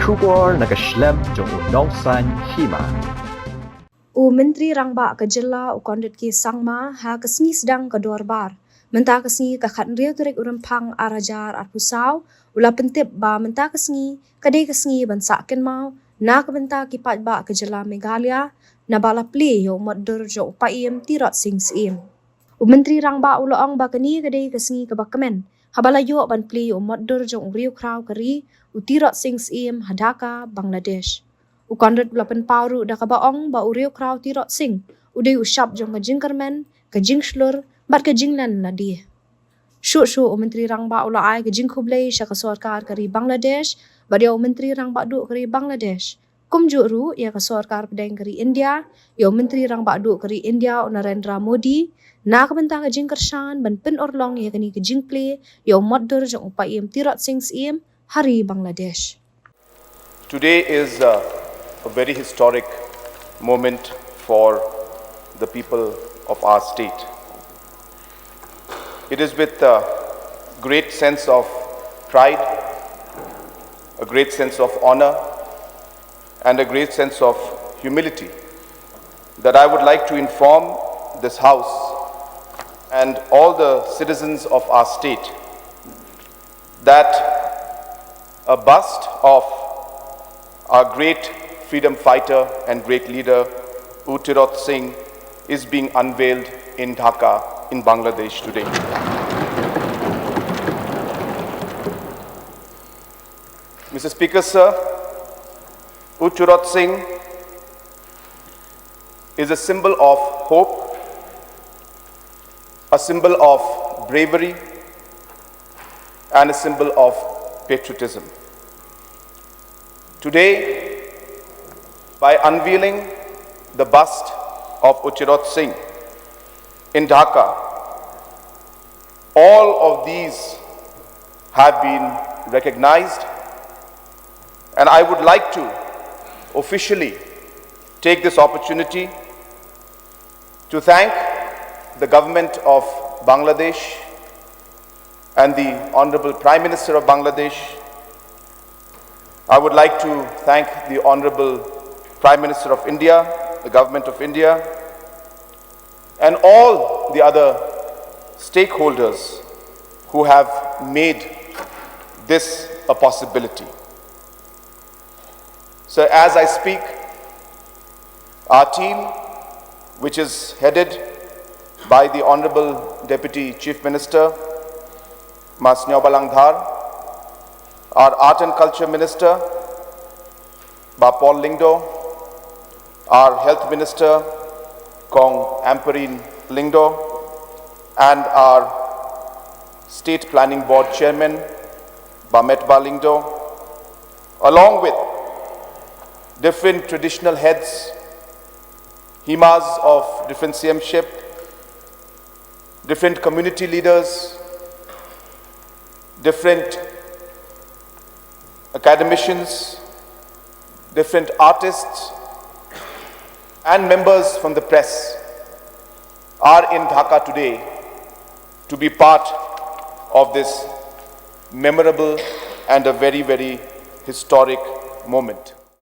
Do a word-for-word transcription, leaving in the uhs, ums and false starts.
Khubor na ka shlem jong u Nongsaiñ Hima. U Myntri Rangbah ka Jylla u Conrad K Sangma ha ka sngi sdang ka dorbar mynta ka sngi ka khathynriew tarik u Rymphang ar hajar arphew saw u la pyntip ba mynta ka sngi ka dei ka sngi ban sah kynmaw na ka bynta ki paidbah ka Jylla Meghalaya naba la plie ïa u mot dur jong u Paiem Tirot Sing Syiem. U Myntri Rangbah u la ong ba kane ka dei ka sngi kaba kmen haba la ïoh ban plie ïa u mot dur jong u riewkhraw ka ri u Tirot Sing Syiem ha Dhaka, Bangladesh. U Conrad u la pynpaw ruh da kaba ong ba u riewkhraw Tirot Sing u dei u shap jong ka jingkyrmen, ka jingshlur bad ka jinglen lade. Shuh shuh u Myntri Rangbah u la ai ka jingkhublei sha ka sorkar ka ri Bangladesh bad ïa u Myntri Rangbah Duh ka ri Bangladesh. Kumjuh ruh ïa ka sorkar pdeng ka ri India, ïa u Myntri Rangbah Duh ka ri India u Narendra Modi na ka bynta ka jingkyrshan ban pynurlong ïa kane ka jingplie ïa u mot dur jong u Paiem Tirot Sing Syiem ha ri Bangladesh. Today is a, a very historic moment for the people of our state. It is with a great sense of pride, a great sense of honor, and a great sense of humility that I would like to inform this House and all the citizens of our state that a bust of our great freedom fighter and great leader, U Tirot Sing, is being unveiled in Dhaka, in Bangladesh today. Mister Speaker, sir, U Tirot Sing is a symbol of hope, a symbol of bravery, and a symbol of patriotism. Today, by unveiling the bust of U Tirot Sing in Dhaka, all of these have been recognized, and I would like to officially take this opportunity to thank the government of Bangladesh and the Honorable Prime Minister of Bangladesh. I would like to thank the Honorable Prime Minister of India, the government of India, and all the other stakeholders who have made this a possibility. So as I speak, our team, which is headed by the Honorable Deputy Chief Minister, Ma Sniawbhalang Dhar, our Art and Culture Minister, Bah Paul Lyngdoh, our Health Minister, Kong Ampareen Lyngdoh, and our State Planning Board Chairman, Bah Metbah Lyngdoh, along with different traditional heads, himas of different C M ship, different community leaders, different academicians, different artists, and members from the press are in Dhaka today to be part of this memorable and a very, very historic moment.